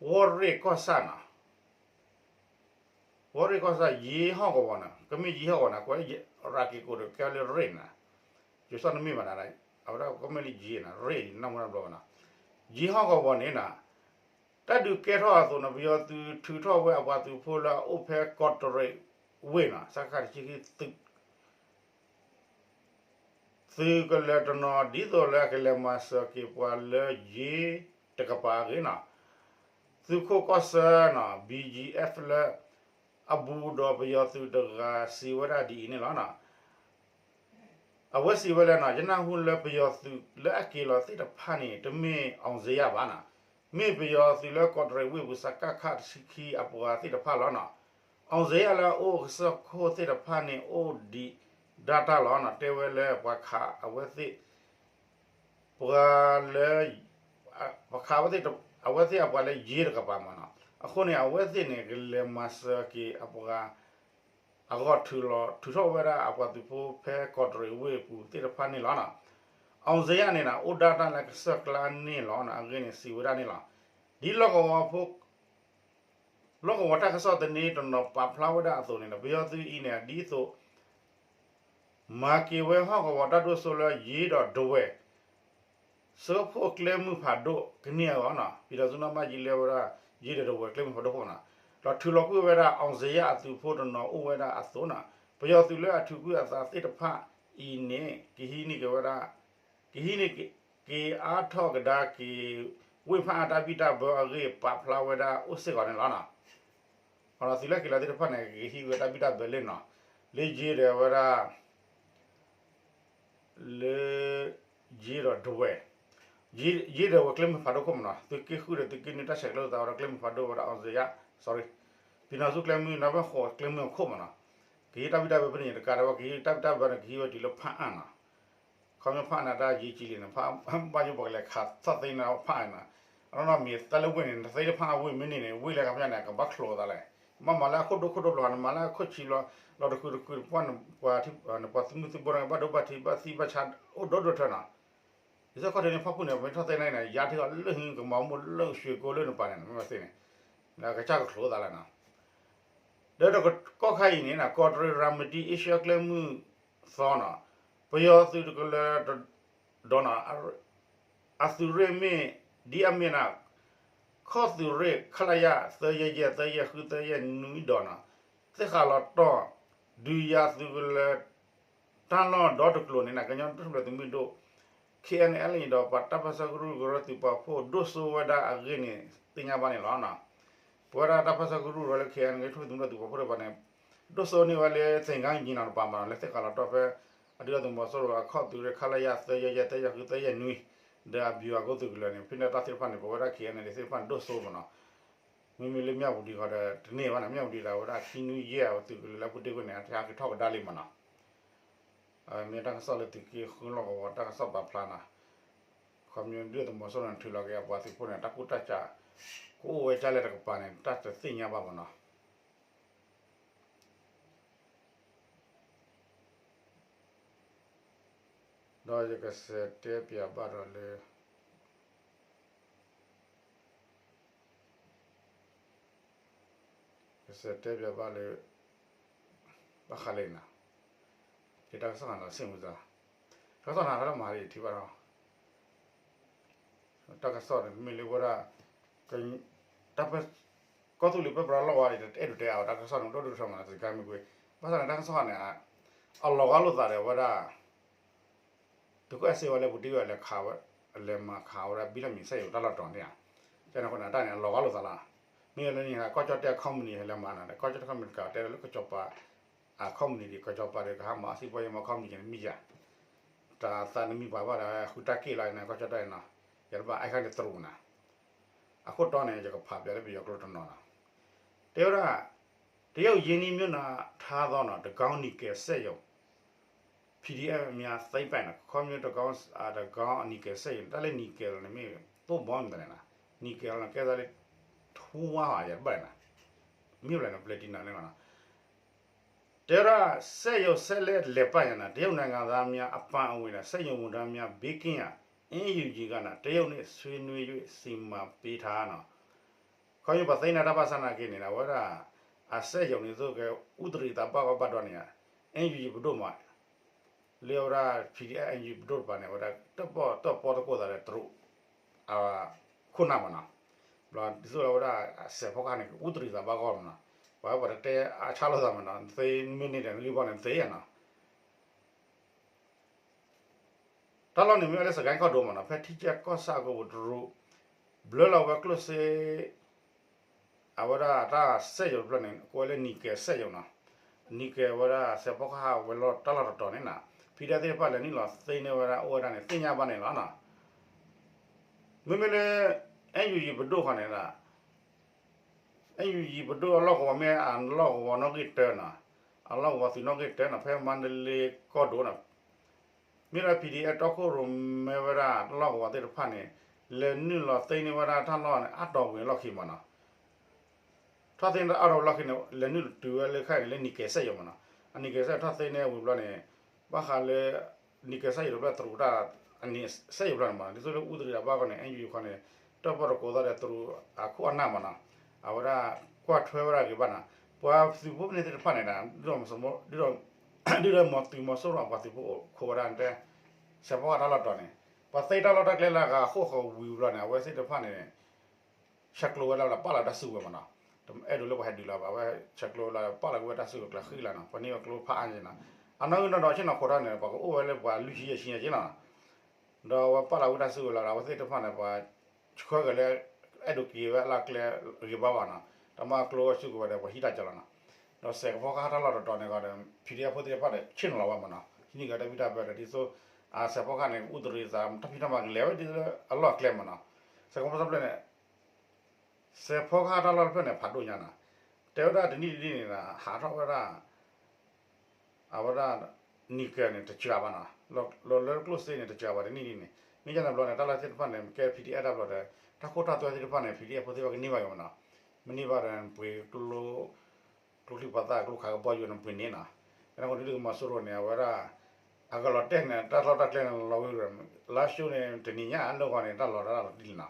ဝီၢ်ရ့ၣ်ကီၢ်ဆၣ်နီၤ ဝီၢ်ရ့ၣ်ကီၢ်ဆၣ် ယ့ဟီၣ်ကဝီၤန့ၣ် ကမ့ၢ်ယ့ဟီၣ်ကဝီၤန့ၣ် ကွဲးရၤက့ၤကိးဒီးကဲလၢရ့ၣ်န့ၣ် ယိၤစီၣ်နမ့ၢ်ဘၣ်န့ၣ် အဝဲဒၣ်ကမ့ၢ်လၢယ့န့ၣ် ရ့ၣ်နၢ်မူနၢ်ဘျီဘၣ်နီၤ ယ့ဟီၣ်ကဝီၤန့ၣ်နီၤ တၢ်ဒုးကဲထီၣ်အသိးန့ၣ် ပယီၤသုးထုးထီၣ်ဝဲအပှၤသုးဖိလၢအအိၣ်ဖဲကီးတရံးဝ့ၢ်နီၤ စကခ တဆံခံ သုး သုးကလၢၤတနီၤ ဒ်သိးလၢအကလဲၤမၤစၢၤက့ၤပှၤလၢယ့တကပၤအဂ့ၢ်နီၤ သုးခိၣ်ကီၢ်ဆၢနီၤ ဘံၣ်ယံၣ်အဲၣ်ဖ် လၢ အဘူးဒီးပယီၤသုးတဂၤစံးဝဲဒၣ်ဒ်အံၤန့ၣ်လီၤ. အဝဲစံးဝဲလၢနီၤ ယနၢ်ဟူလၢပယီၤသုးလၢအက့ၤလီၤသ့ၣ်တဖၣ်န့ၣ် တမ့ၢ်အောင်ဇေယျဘၣ်နီၤ မ့ၢ်ပယီၤသုးလၢကီးတရံးဝ့ၢ်ပူၤ စကခ တဆံခံ အပှၤသ့ၣ်တဖၣ်လီၤနီၤ အောင်ဇေယျ လၢအအိၣ်ကစၢၢ်ခိၣ်သ့ၣ်တဖၣ်န့ၣ် အိၣ်ဒံးဒၣ်တၢ်လီၤနီၤ တဲဝဲလၢပှၤခးအဝဲသ့ၣ် ပှၤလၢ ပှၤခးအဝဲသ့ၣ် အဝဲသ့ၣ်အပှၤလၢယ့တကပၤမးနီၤ အဃိန့ၣ် အဝဲသ့ၣ်န့ၣ် ကလဲၤမၤစၢၤက့ၤအပှၤ အဂီၢ်ထုးလီၤ ထုးထီၣ်ဝဲဒၣ်အပှၤသုးဖိဖဲကီးတရံးဝ့ၢ်ပူၤသ့ၣ်တဖၣ်န့ၣ်လီၤနီၤ အောင်ဇေယျ န့ၣ်နီၤ အိၣ်ဒၣ်တၢ်လၢကစၢၢ်ကျါန့ၣ်လီၤနီၤ အဂ့ၢ်န့ၣ်စံးဝဲဒၣ်န့ၣ်လီၤ. ဒ်လီၢ်ကဝီၤဖိ လီၢ်ကဝီၤတၢ်ကစီၣ်သန့တနီၤပာ်ဖျါဝဲဒၣ်အသိးန့ၣ်ဒီး ပယီၤသုးအံၤန့ၣ် ဒ်သိး မၤက့ၤဝဲဟီၣ်ကဝီၤတၢ်ဒိၣ်စိလၢယ့ဒီးဒဝဲၢ် ဆှၢဖှိၣ်ကျဲမုၢ်ဖးဒိၣ်ကန့ၢ်အဂီၢ်နီၤ, ပံၤဒီးစုနီၣ်မၢ်ယံၤလၢဝဲဒၣ် ယ့ဒီးဒဝဲၢ်ကျဲမုၢ်ဖးဒိၣ်ဖှိၣ်နီၤ, ဒီးထုးလီၤကွံာ်ဝဲဒၣ် အောင်ဇေယျ အသုးဖိတနီၤအိၣ်ဝဲဒၣ်အသိးနီၤ, ပယီၤသုးလၢအထုးကွံာ်အသးသ့ၣ်တဖၣ်အံၤန့ၣ် ကဟံးန့ၢ်က့ၤဝဲဒၣ် ကဟံးန့ၢ်က့ၤအါထီၣ်ကဒါက့ၤ ဝ့ၢ်ဖးအါတၢ်ဘံၣ်တၢ်ဘၢအဂ့ၢ် ပာ်ဖျါဝဲဒၣ်အိၣ်စ့ၢ်ကီးန့ၣ်လီၤနီၤ. အဒီးသုးလၢက့ၤလီၤသ့ၣ်တဖၣ်န့ၣ် ကဟံးဝဲတၢ်ဘံၣ်တၢ်ဘၢလၢနီၤ, လၢယ့ဒီးဝဲဒၣ် လၢ ယ့ဒီးဒဝဲၢ်, ယ့ဒီးဝဲၢ်ကျဲမုၢ်ဖးဒိၣ်ခိၣ်မနီၤ, သုးက့ဃုာ်ဒီးသုးက့နွံတၢ်ဆဲးကျၢသးဝဲဒီးကျဲမုၢ်ဖးဒိၣ်ဝဲဒီး အောင်ဇေယျ sorry, ပံၤနီၤစုကျဲမုၢ် နီၢ်ဘၢၣ်ဃိးကျဲမုၢ်အခိၣ်မနီၤ, ကဟံးတၢ်ဘံၣ်တၢ်ဘၢဖဲန့ၣ်တကးဒံး ကဟံးတၢ်ဘံၣ်တၢ်ဘၢန့ၣ် ကဟံးဝဲတုၤလၢဖးအါနီၤ, ခီဖျိဖးအါန့ၣ် တၢ်ယံၤကံလံန့ၣ် ဘၣ်ယိၣ်ပှၤကလဲၤခးထီၣ်သ့န့ၣ်ဖးအါနီၤ, အနီၢ်နီၢ်မ့ၢ်သးလၢဝ့ၢ်န့ၣ် နသ့လၢဖးအါဝ့ၢ်မ့ၢ်န့ၣ်န့ၣ် ဝ့ၢ်လၢကဖျါန့ၣ် ကဘၣ်ချိးသးလဲၣ်, ဘၣ်မၤလၢအခိၣ်ဒိၣ်ခိၣ်ဒိၣ်ဘျီ နမၤလၢအခိၣ်ဆံးဘျီ လီၤတခုတခု ပှၤ နပှၤသုးမုၢ်သံၣ်ဘိန့ၣ် ဘၣ်ဒိဘၣ်ထံး ဘၣ်သံဘၣ်ဆါအိၣ်ဒိၣ်ဒိၣ်ထၢနီၤ, ယဆၢခီၣ်ထံးန့ၣ်ဖီခိၣ်န့ၣ် ပမ့ၢ်ထီၣ်သ့န့ၣ် ယါထံအီၤလၢဟံးကမၤမိၢ်လၢရွှေကုန်းလၢနပၤန့ၣ် မ့ၢ်ဘၣ်သ့န့ၣ် ကစၢ်ကချိးသးလဲၣ်နီၤ, ဒီးကီၢ်ခါအံၤန့ၣ် ကီးတရံး ရၤမတံ အ့ရှၢၣ်ကျဲမုၢ်သီနီၤ, ပယီၤသုးတကလၢၤ ဒီးနီၤ အသုးရ့ၣ်မ့ၢ် ဒ်အမ့ၢ်နီၤ ခီၣ်သုးရ့ၣ် ခလရ သၢယဲၢ်ယဲၢ် သၢယဲၢ်ဃု သၢယဲၢ်နွံဒီးနီၤ သ့ၣ်ဃးလီၤတီၢ် ဒုးယၤသုးကလၢၤ တၢ်လီၢ်ဒီတကျိၤန့ၣ် ကညီတၢ်ထူၣ်ဖျဲးသုးမုၢ်ဒိၣ် ခ့ၣ်အဲၣ်အၣ်လ်အ့ ဒီးပှၤတၢ်ပၢဆှၢကရူၢ်ကရၢသုးပာ်ဖှိၣ်ဒိၣ်စိဝဲဒၣ်အဂ့ၢ်န့ၣ် သ့ၣ်ညါဘၣ်န့ၣ်လီၤ. ပဝဲဒၣ်တၢ်ပၢဆှၢကရူၢ်ကရၢလၢ ခ့ၣ်အဲၣ်အၣ်လ်အ့ ထူၣ်ဖျဲးသုးမုၢ်ဒိၣ်သုးပာ်ဖှိၣ်တဖၣ်န့ၣ် ဒိၣ်စိန့ၢ်ဝဲလၢ သင်္ဃန်းညီနောင် တပၤမးနီၤ လၢသ့ၣ်ဃးလီၤတီၢ်ဖဲ အဒုးအသုးမီၤစိရိၤအခီၣ်သုးရ့ၣ် ခလရ သၢယဲၢ်ယဲၢ် သၢယဲၢ်ဃု သၢယဲၢ်နွံ ဒီးအဘျူးအကိၢ်သုးကလၢၤန့ၣ် ဖဲန့ၣ်တၢ်သ့ၣ်တဖၣ်န့ၣ် ပဝဲဒၣ် ခ့ၣ်အဲၣ်အၣ်လ်အ့ သ့ၣ်တဖၣ်န့ၣ် ဒိၣ်စိမးနီၤ မ့မ့ၢ်လၢမၠၣ်ဝတံၤဃီဒီး တန့ၢ်ဘၣ်န့ၣ် မၠၣ်ဝတံၤဒီးဝဲဒၣ်ခံနွံယဲၢ်အသုးကလၢၤလၢအပူၤတ့ၢ်ကွံာ်န့ၣ် အတၢ်က့ၤထီၣ်ကဒါလံမးနီၤ. မ့ၢ်တၢ်ကစီၣ်လၢသုးက့ဃုလီၢ်ကဝီၤတၢ်ကစီၣ်ပာ်ဖျါနီၤ. ခီဖျိဒုးအသုးမီၤစိရိၤန့ၣ် ထုးလီၤက့ၤအပှၤသုးဖိန့ၣ် တၢ်ကူၣ်တၢ်ကး ကအိၣ်ဝဲဒ်လဲၣ်တကပၤန့ၣ် တၢ်တသ့ၣ်ညါဘၣ်မးနီၤ. ဒီးယကစံးတဲပၠးဘၣ်ဒီးလၢ ကစံးတဲပၠးဘၣ်လၢ ဘၣ်ဃးလၢနၤ ယတၢ်ကစီၣ်နၤလီၤ စ့ၣ်မုၢ်သး တၢ်ကစီၣ်နၤတၢ်လၢမၤလၢယထံၣ်ဘၣ်ဒီး တၢ်ကစီၣ်န့ၣ် မ့ၢ်လၢဝဲဒၣ် တၢ်ပၢ ကီၢ်သူလ့ၤပၢပြးလီၢ်ဝဲန့ၣ် တအဲၣ်ဒိးတဲအါဝဲတၢ်ကစီၣ်န့ၣ် ဒိၣ်ဒိၣ်ထီထီမး တကါမ့ၢ်ကွ့ ဘၣ်ဆၣ်န့ၣ် တၢ်ကစီၣ်န့ၣ် အလီၤဂာ်လိာ်သးဒီးဝဲဒၣ် သုးခိၣ်အဲၣ်စ့ဝဲလၢပူၤတ့ၢ်ဝဲလဲၤခးဝဲ လဲၤမၤခးဝဲဒၣ်ဘံၣ်လီၢ်မံၤစက်ရုံတၢ်လီၢ်တတီၤန့ၣ်ဧါ. ကန့ၣ်အဃိန့ၣ် တၢ်န့ၣ် အလီၤဂာ်လိာ်သးလီၤ. မ့ၢ်လၢန့ၣ် ကီၢ်ကၠီၣ်တဲၣ်အ company ဟဲလၢမၤနီၤ ကီၢ်ကၠီၣ်တဲၣ် company တကးတဲလၢကစီၤပၤ အ company ဒ် ကစီၤပၤဒီးကဟါမၢ်အစံးပှဲၤယမၤ company န့ၣ်မ့ၢ်ယၤ တၢ်သးနမံၤပှၤဘၣ်ဒီး ဃုတၢ်က့ၢ်လီၤန့ၣ် ကီၢ်ကၠီၣ်တဲၣ်နီၤ ယတဘၣ်အဲၣ်ခါန့ၣ်တရူးနၤ အခိၣ်တီန့ၣ် ယကဖးပၠးလၢပယီၤကျိာ်တနီၤနီၤ တဲဝဲဒၣ် တရုတ်ရင်းနှီးမြှုပ်နှံထားသောနီၤ တကောင်းနီကယ်စက်ရုံ PDF များသိမ်းပိုက်နီၤ ခီဖျိတကောင်း တကောင်းနီကယ်စက်ရုံ တၢ်လၢနီကယ်န့ၣ်မ့ၢ် သို့ဘီမတၤလဲၣ်နီၤ နီကယ်န့ၣ် ကဲသးလၢ ထူဝါဘၣ် ယတဘၣ်နီၤ မ့ၢ်ဘၣ်လဲၣ်နီၤ platinum န့ၣ်နီၤ တဲဝဲဒၣ် စက်ရုံဆက်လက်လည်ပတ်ရန် တရုတ်နိုင်ငံသားများအပါအဝင် စက်ရုံဝန်ထမ်းများ ဘေးကင်းရန် NUG က တရုတ်နဲ့ ဆွေးနွေး၍ စီမံပေးထားနီၤ ခီဖျိပှၤသ့ၣ်ညါတၢ်ဘၣ်ဆၣ်နာ်က့န့ၣ် အဝဲဒၣ် အစက်ရုံန့ၣ်သိးကဲ ဥပဒေသီးဘၣ်ဂီၢ်ဘၣ်ဒီးန့ၣ် NUG ပဒိၣ်မး လၢအဝဲဒၣ် PDF NUG ပဒိၣ်တပၤန့ၣ် အဝဲဒၣ်တၢၣ်ပီၣ်တၢၣ်ပီၣ်သကိးသးဒီးတရူး အခိၣ်နၢ်မးနီၤ ဘျီဒ်သိးလၢအဝဲဒၣ်အစဲးဖီကဟၣ်န့ၣ် ကဥပဒေသီးဘၣ်ဂီၢ်မးနီၤ ပှၤဝဲပှၤတတဲအဆၢလိာ်သးမးနီၤ သ့မ့ၢ်န့ၢ်ဒီးဂံၢ်ဘီန့ၣ်သ့နီၤ တၢ်လီၢ်န့ၣ်မ့ၢ်ဝဲလၢစကဲၣ်ကီၢ်ဒိၣ်မးနီၤ ဖဲထံကၠဲၣ်ကီၢ်ဆၣ်အကဝူၤတရူး ဘျၢလီၤဝဲကျိၣ်စ့ အဝဲဒၣ်တၢ်စက်ရုံတဖျၢၣ်န့ၣ် ကိးဝဲလၢနီကယ်စက်ရုံနီၤ နီကယ်ဝဲဒၣ်စဲးဖီကဟၣ်ဝဲလီၤတၢ်လီၢ်တတီၤန့ၣ်နီၤ ဖံဒဲသ့ၣ်တဖၣ်လဲၤနုာ်လီၤသ့န့ၢ်ဝဲဒၣ်အိၣ်ဝဲဒၣ်န့ၣ် သ့ၣ်ညါဘၣ်န့ၣ်လီၤနီၤ မ့မ့ၢ်လၢ NUG ပဒိၣ်ဃီန့ၣ် NUG ပဒိၣ်အလီၢ်ကဝီၤမ့ၢ်အလီၢ်ကဝီၤနီၣ်ဂံၢ်တၢနီၤ အလီၢ်ကဝီၤသုးနီၣ်ဂံၢ်တၢနီၤ ဖဲမါတလ့ကီၢ်ဒိၣ်နီၤ မ့ၢ်လၢ PDF တီခိၣ်ရိၣ်မဲဝဲဒၣ်လီၢ်ကဝီၤသ့ၣ်တဖၣ်န့ၣ် လဲၤနုာ်လီၤသ့န့ၢ်ဝဲဒၣ်တၢ်လီၢ်န့ၣ် အါတီၢ်ဝံၤအလီၢ်ခံမးနီၤ ထီၣ်သ့န့ၢ်တၢ်အါတီၢ်ဝံၤလီၢ်ခံန့ၣ် လဲၤနုာ်တုၤဝဲလၢခဲအံၤန့ၣ် လၢနီကယ်စက်ရုံမးနီၤ အနီကယ်စက်ရုံထီၣ်သ့န့ၢ်ဝံၤဘျီန့ၣ် ဘၣ်ဃးလၢ နီကယ်စက်ရုံတဖျၢၣ်တရူးတၢ် အနီစက်ရုံတဖျၢၣ်န့ၣ်မးနီၤ ဒ်သိးလၢအူသရံးတၢ်ဘၣ်ဂီၢ်န့ၣ် NUG ခီန့ၣ် တၢၣ်ပီၣ်တကိးသီၣ်ဒီးတရူးအခိၣ်အနၢ်မးနီၤ အဝဲဒၣ် ကွၢ်ထွဲဝဲဒၣ်ဂ့ၤဘၣ်နီၤ, ပှၤသုးဖိဖဲန့ၣ်သ့ၣ်တဖၣ်န့ၣ်ဒီး ဒ်သိးမီၤသုးမီၤစိရိၤအပှၤသုးဖိအိၣ်ခိးဝဲဒၣ်တဲ စဲးဖီကဟၣ်တၢ်လီၢ်တတီၤန့ၣ် ပှၤသ့တၢ်လီၢ်တၢ်ကျဲလၢအဂၤဃိၣ်ဃီၤဝံၤဘျီန့ၣ် အဝဲသ့ၣ်တဖၣ်န့ၣ် ဆဲးကျိးဝဲဒၣ်လၢပာ်လီၤတၢ်စုကဝဲၤမးနီၤ, အဲၣ်ဒိးလၢပှၤဟဲဒုးလီၤဘၣ် အဝဲဆဲးကျိးလၢပာ်လီၤက့ၤဝဲတၢ်စုကဝဲၤကျါဃံလၤနီၤ, ပှၤန့ၢ်ဝဲကျိဖးအါန့ၣ်နီၤ, အနီၢ်ဂံၢ်နီၢ်ဒွးဆ့ၣ်နီၤခိးတၢ်န့ၣ် ပှၤကအိၣ်ဝဲလၢပှၤလွံၢ်ဆံယဲၢ်ဆံညါက့နီၤ ဒီးအဝဲပာ်လီၤဝဲတၢ်စုကဝဲၤလီၤဒီး အဝဲသ့ၣ်တဖၣ်န့ၣ် ပှၤဆှၢက့ၤလၢ အဲၣ်ဒိးက့ၤဝဲအလီၢ်ကျဲဂ့ၤဘၣ်ဘၣ်နီၤ, တၢ်မၤကျိဝဲစုကဝဲၤဒီး ပှၤဟံးတၢ်ကီလီၤနီၤ, ဒီးစဲးဖီကဟၣ်တၢ်လီၢ်တတီၤန့ၣ်ဂီၤဒီး PDF ဖိသ့ၣ်တဖၣ်ဒီး ဆ့ၣ်နီၤလီၤဝဲမးနီၤ, ဟံးန့ၢ်က့ၤတၢ်ဘံၣ်တၢ်ဘၢဒီး ဒ်သိး အစဲးဖီကဟၣ်န့ၣ် အူတရံးသး တၢ်ဖံးတၢ်မၤကလဲၤဝဲဒ်လၢအလီၢ်ကျဲမးနီၤ, စဲးဖီကဟၣ်တၢ်လီၢ်တဖျၢၣ်န့ၣ် ဖးဒိၣ်ညါနီၤ, တဲဝဲဒၣ်တနံၣ်တနံၣ်န့ၣ် ဟးထီၣ်ဝဲဒၣ် အဝဲဒၣ် နံၤကၢၤန့ၣ် တစှၤဘၣ်နီၤ, လီၤလၢကျိၣ်စ့န့ၣ် တစှၤဘၣ်တနံၣ်နံၣ်န့ၣ်, မ့ၢ်ယန့ၣ်ဘျီန့ၣ် တၢ်လီၢ်သ့ၣ်တဖၣ်န့ၣ် ကဲ PDF တၢ်ဘျီဒီး တၢ်ခိၣ်တၢ်သွဲသ့ၣ်တဖၣ်န့ၣ် PDF ဖိသ့ၣ်တဖၣ်ကန့ၢ်ဘၣ်က့ၤမးနီၤ, မ့ၢ်န့ၢ်ဘၣ်ဒီး ပှ့ၤကျိ ကျိချံမျိာ်သၣ် ကျိခးကဘီယူၤန့ၣ် ပှ့ၤန့ၢ်နီၤ, ကန့ၣ်ဃိန့ၣ်ဒ်ကမီၤစိရိၤန့ၣ် အဝဲဒၣ် အကလီၤတဲာ်န့ၣ် တၢ်လီၢ်တၢ်ကျဲန့ၣ် လီၤဝံၤဒီး လါၡိန့ၣ် တနံၤညါအလၢဂီၤန့ၣ် တၢ်လီၤတၢ်လီၤတံၢ်လံနီၤ, ဒီးပှၤ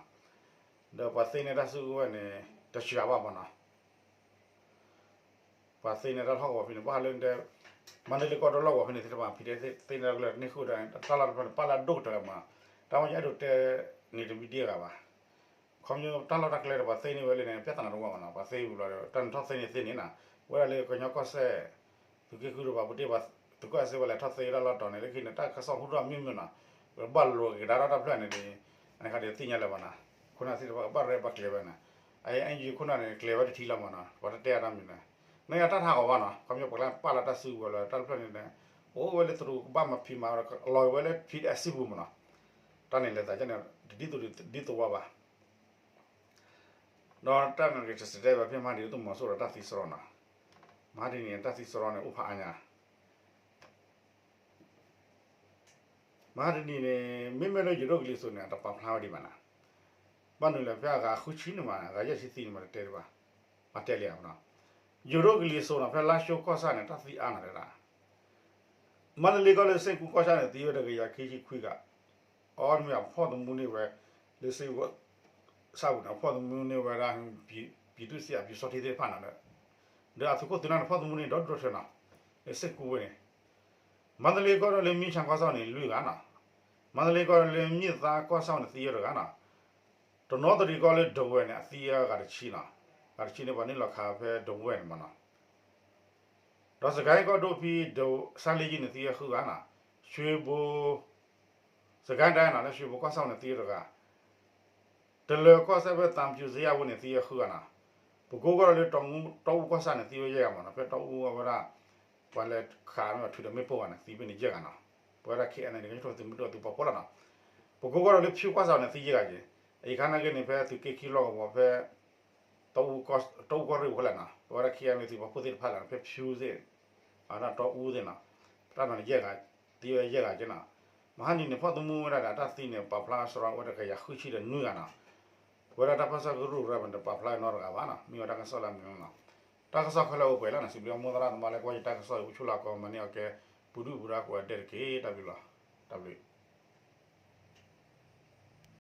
သ့န့ၢ်တၢ်စုကဝဲၤန့ၣ် တစှၤဘၣ်မးနီၤ ပှၤသ့န့ၢ်တၢ်လီၢ်ကဝီၤဖဲန့ၣ် ဘၣ်ဃးလၢတဲ မန္တလေးကီၢ်ဒိၣ်လီၢ်ကဝီၤဖဲန့ၣ်သ့ၣ်တဖၣ် PDF သ့န့ၢ်တၢ်လီၢ်ကဝီၤန့ၢ်ဃုာ်ဒီး တၢ်လီၢ်တဖၣ်န့ၣ် ပာ်လၢအဒိၣ်ကတၢၢ်မး, တၢ်မ့ၢ်အဲၣ်ဒိးတဲန့ၣ်တမံၤဒ်အဂၤဘၣ်, ခီဖျိတၢ်လီၢ်တၢ်ကျဲဒီး ပှၤသ့န့ၢ်ဝဲလၢန့ၣ် ပြဿနာတဝဲမးနီၤ, ပှၤသ့ဝံၤလီၤဒီး တၢ်န့ၣ်ထီၣ်သ့န့ၢ်သ့န့ၣ်နီၤ, ဝဲဒၣ်လၢကညီကီၢ်စဲၣ် သုးက့ဃုဒီးပှၤပူၤတ့ၢ်ပှၤ သုးကီၢ်စဲၣ်ဝဲလဲၤထီၣ်သ့တၢ်လီၢ်တတီၤန့ၣ် လၢခံန့ၣ် တၢ်ကစီၣ်ဟူထီၣ်မ့ၢ်မ့ၢ်နီၤ, ပဘၣ်လိာ်က့ၤဒါထီၣ်တၢ်ဖျၢၣ်န့ၣ်ဒီး အန့ၣ်ခါဒီးသ့ၣ်ညါလၢၤဘၣ်နီၤ, ခိၣ်နၢ်သ့ၣ်တဖၣ်ကဘၣ်ရဲၣ်ဘၣ်ကျဲၤဝဲန့ၣ်, အအံၤယခိၣ်နၢ်န့ၣ် ကျဲၤဝဲတထံလီၤမးနီၤ, ပှၤတတဲအါတၢ်မံၤန့ၣ်, နယတၢ်ထးဂီၤဘၣ်နီၤ, ခီဖျိပှၤကျဲပာ်လီၤတၢ်စုကဝဲၤလီၤ တၢ်တဖျၢၣ်န့ၣ်ဒီး အိၣ်ဝဲလၢသရူးကဘၣ်မၤဖံးမၤ လီၤဝဲလၢ PDF စုပူၤမးနီၤ, တၢ်န့ၣ်လဲၤသးကန့ၣ် တဒ်သိးဒ်သိးဝဲဘၣ် ဒီးတၢ်န့ၣ်ကတဲဘၣ်ဖဲမဟါတနံၤ သုးမီၤစိရိၤတၢ်သံစရီနီၤ, မဟါတနံၤန့ၣ် တၢ်သံစရီန့ၣ် အိၣ်ဖးအါညါ, မဟါတနံၤန့ၣ် မ့မ့ၢ်လၢယိၤဒိၣ်ကလံၤစိးန့ၣ် အတပာ်ဖျါဝဲဒံးဘၣ်နီၤ, ဘၣ်နုၤလဲၣ် ဖဲအဂၤဃုဆံန့ၣ်မး အဂၤယဲၢ်ဆံသံန့ၣ်မး တတဲဒံးဘၣ်, ပတဲလံဧါနီၤ, ယိၤဒိၣ်ကလံၤစိးနီၤ ဖဲလါၡိကီၢ်ဆၣ်န့ၣ် တၢ်သံအါနီၤတဲဒၣ် မန္တလေးကီၢ်လၢစ့ၣ်ကူကီၢ်ဆၣ်န့ၣ် သံဝဲတကယၤခံဆံခွံဂၤ, အီၤမ့ၢ်အဖီၣ်သမူန့ၢ်ဝဲ လၢစ့ၣ်ကူကီၢ်ဆၣ်ပူၤန့ၣ် အဖီၣ်သမူန့ၢ်ဝဲဒၣ် ပံၤသူၣ်စ့အပံၤစီထံသ့ၣ်တဖၣ်နီၤ, ဒီးအသုးခိၣ်သုးနၢ်န့ၣ် ဖီၣ်သမူန့ၢ်ဒီဒူၣ်ဒီထၢနီၤ, လၢစ့ၣ်ကူဝဲန့ၣ်, မန္တလေးကီၢ်လၢမ့ၢ်ဆၣ်ကီၢ်ဆၣ်န့ၣ် လွံၢ်ဂၤနီၤ, မန္တလေးကီၢ်လၢမ့ၢ်သါကီၢ်ဆၣ်န့ၣ် သံဝဲတဂၤနီၤ, တနီသရံၣ်ကီၢ်လၢဒဝဲၢ်န့ၣ် အသံအဂၤတဆံနီၤ, ဂၤတဆံန့ၣ် ပှၤန့ၢ်လီၤခးဖဲဒဝဲၢ်န့ၣ်မးနီၤ ဒီးစကဲကီၢ်ဒိၣ်ဖဲ ဆါလ့ကၠံန့ၣ် သံဝဲဃုဂၤနီၤ, ရွှေဘို စကဲဒၣ်နီၤ လၢရွှေဘိုကီၢ်ဆၣ်န့ၣ် သံဝဲတဂၤ, တလၢၤကီၢ်ဆၣ်ဖဲသံဖြူဇရပ်ဝဲန့ၣ် သံဝဲဃုဂၤနီၤ, ပကိကီၢ်ဒီးလၢတီအူကီၢ်ဆၣ်န့ၣ် သံဝဲယဲၢ်ဂၤမးနီၤ, ဖဲတီအူအဝဲဒၣ် ပှၤလဲၤခးမ့ၢ်ထုးဒီးမ့ၣ်ပိၢ်ဂၤန့ၣ် သံဖဲန့ၣ်ယဲၢ်ဂၤနီၤ, ပဝဲဒၣ် ခဲအံၤန့ၣ် ကညီထူၣ်သုးမုၢ်ဒိၣ်သုးပာ်ဖှိၣ်လီၤနီၤ, ပကိကီၢ်ဒီးလၢဖၠူကီၢ်ဆၣ်န့ၣ် သံယဲၢ်ဂၤက့ၤ, အအံၤခါနာ်က့န့ၣ် ဖဲသုးက့ခံလီၢ်ကဝီၤဖဲ တီအူကီၢ်ရ့ၣ်ဖိလဲၣ်နီၤ, ပဝဲဒၣ် ခဲအံၤန့ၣ် သုးပာ်ဖှိၣ်သ့ၣ်တဖၣ်လဲၣ်နီၤ, ဖဲဖၠူသ့ၣ် အဝဲဒၣ်တီအူသ့ၣ်နီၤ, တၢ်နီၤန့ၣ်ယဲၢ်ဂၤ, သံဝဲယဲၢ်ဂၤက့ၤနီၤ, မဟါနံၤန့ၣ် ဖီၣ်သမူဝဲဒၣ်ဒီး တၢ်သံန့ၣ် ပာ်ဖျါစရီဝဲတကယၤဃုဆံဒီးနွံဂၤနီၤ, ပဝဲဒၣ်တၢ်ပၢဆှၢကရူၢ်ကရၢမးန့ၣ် ပာ်ဖျါနီတဂၤဘၣ်နီၤ, မ့ၢ်ဝဲတၢ်ကစီၣ်လၢအမုာ်နီၤ, တၢ်ကစီၣ်ခဲလၢာ်အိၣ်ပှဲၤလီၤနီၤ, စံးဘျုးမိၢ်သရၣ်သမါလၢကွၢ်ယတၢ်ကစီၣ်အံၤ အိၣ်ဆူၣ်လီၤကိးမၤန့ၢ်အီၤကဲ ပူၤဒုၣ်ပူၤဒါကိးဂၤဒဲးတက့ၢ်, တၢ်ဘျုးလီၤ, တၢ်ဘျုး